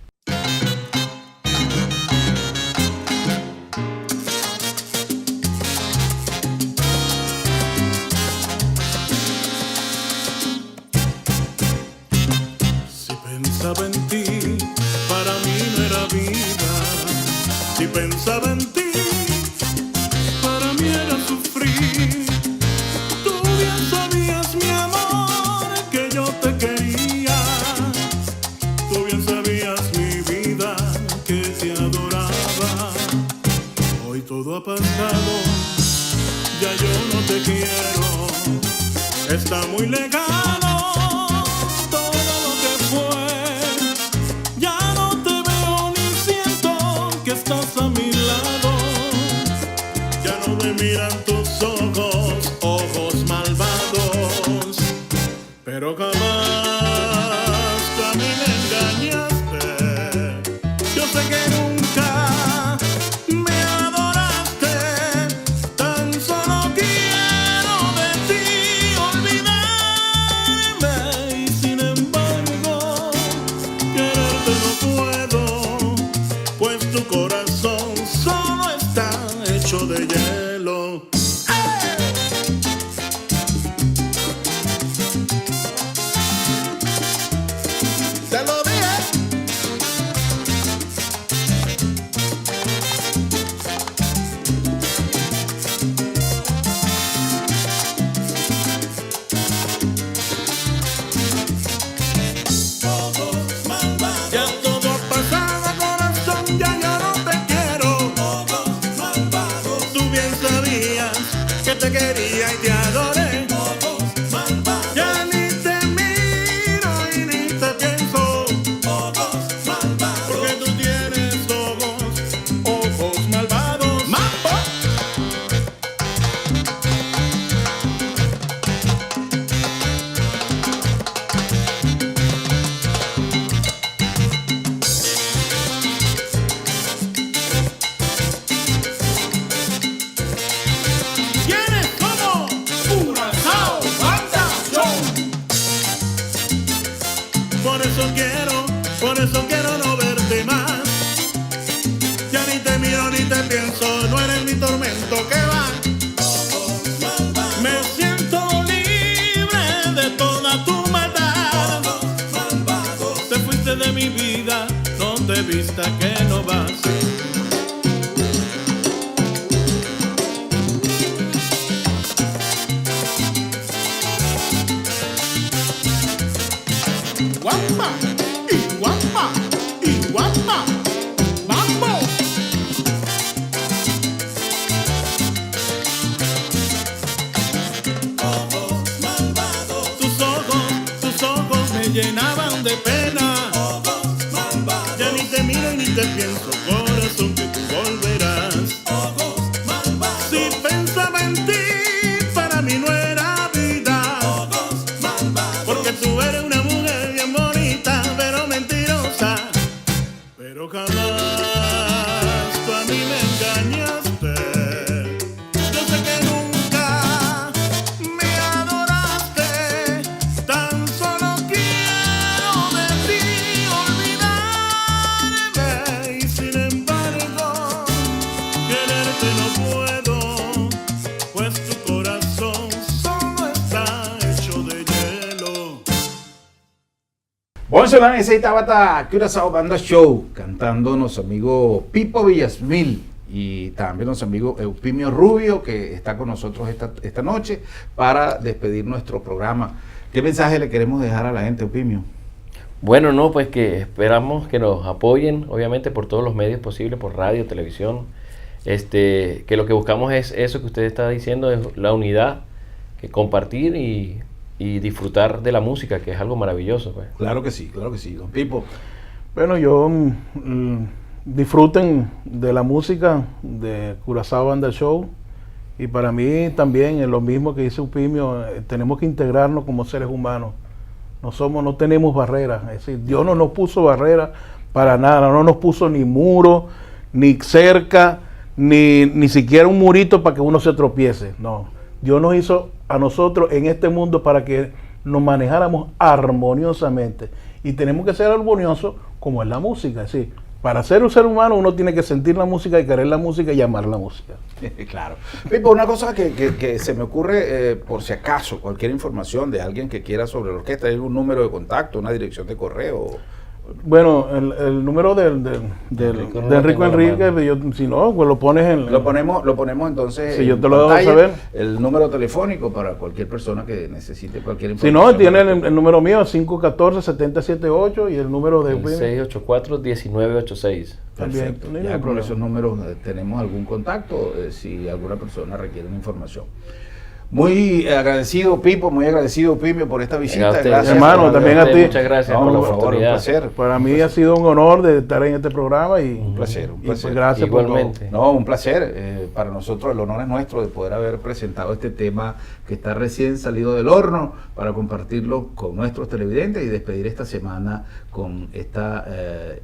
Si pensaba en ti, para mí no era vida. Si pensaba en ti, para mí era sufrir. Tú bien sabías, mi amor, que yo te quería. Tú bien sabías, mi vida, que te adoraba. Hoy todo ha pasado, ya yo no te quiero. Está muy lejano todo lo que fue. Ya no te veo ni siento que estás a mi lado. Ya no me miran tus ojos, ojos malvados. Pero jamás tú a mí me engañaste. Yo sé que nunca paraíso, no eres mi tormento que va. Me siento libre de toda tu maldad. Te fuiste de mi vida, no te vista que no vas. Guapa, y guapa, y guapa. ¡Mambo! Tus ojos, tus ojos me llenaban de pena. Ya ni te miro ni te pienso, corazón, que tú volverás. Si pensaba en ti, para mí no era vida. Porque tú eres una mujer bien bonita, pero mentirosa. Pero jamás tú a mí me engañaste. Yo sé que nunca me adoraste. Tan solo quiero de ti olvidarme. Y sin embargo, quererte no puedo, pues tu corazón solo está hecho de hielo. Bon Solán, esey tabata Curaçao Banda Show, cantando nos amigo Pipo Villasmil y también nos amigo Eupimio Rubio, que está con nosotros esta, esta noche para despedir nuestro programa. ¿Qué mensaje le queremos dejar a la gente, Eupimio? Bueno, no, pues que esperamos que nos apoyen, obviamente, por todos los medios posibles, por radio, televisión. Que lo que buscamos es eso que usted está diciendo, es la unidad, que compartir y disfrutar de la música, que es algo maravilloso, pues. Claro que sí, don Pipo. Bueno, yo disfruten de la música de Curazao Banda Show. Y para mí también es lo mismo que dice Eupimio, tenemos que integrarnos como seres humanos. No tenemos barreras, es decir, Dios no nos puso barreras para nada, no nos puso ni muro, ni cerca, ni siquiera un murito para que uno se tropiece. No, Dios nos hizo a nosotros en este mundo para que nos manejáramos armoniosamente. Y tenemos que ser armoniosos como es la música. Es decir, para ser un ser humano uno tiene que sentir la música y querer la música y amar la música. Claro. Pipo, una cosa que se me ocurre, por si acaso, cualquier información de alguien que quiera sobre la orquesta, ¿hay algún número de contacto, una dirección de correo? Bueno, el número del Enrico no de lo Enrico tengo a la Enrique, mano. yo, si no, pues lo pones en... Lo ponemos entonces Si yo en te lo dejo pantalla, saber. El número telefónico para cualquier persona que necesite cualquier Si no, información. tiene el número mío, 514-778, y el número de El 684-1986. También, Perfecto. no hay Ya ningún con problema. esos números tenemos algún contacto, si alguna persona requiere una información. Muy agradecido, Pipo, muy agradecido, Pimio, por esta visita. A usted. Gracias. Hermano, por también a haber- ti. Muchas gracias No, por la por favor, un oportunidad. placer. Para mí ha sido un honor de estar en este programa y Un placer, un y, pues, placer. gracias por todo. Igualmente. No, un placer. Para nosotros el honor es nuestro de poder haber presentado este tema que está recién salido del horno para compartirlo con nuestros televidentes y despedir esta semana con esta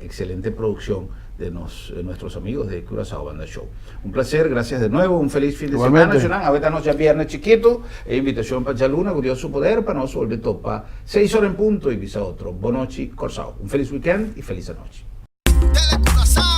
excelente producción de nuestros amigos de Curazao Banda Show. Un placer, gracias de nuevo, un feliz fin de Igualmente. semana, Jonan. Ahorita nos ya viernes chiquito, e invitación para Luna, con Dios su poder, para nos volver topa, 6 horas en punto y visa otro. Bon nochi, Kòrsou. Un feliz weekend y feliz noche. Tele Curazao.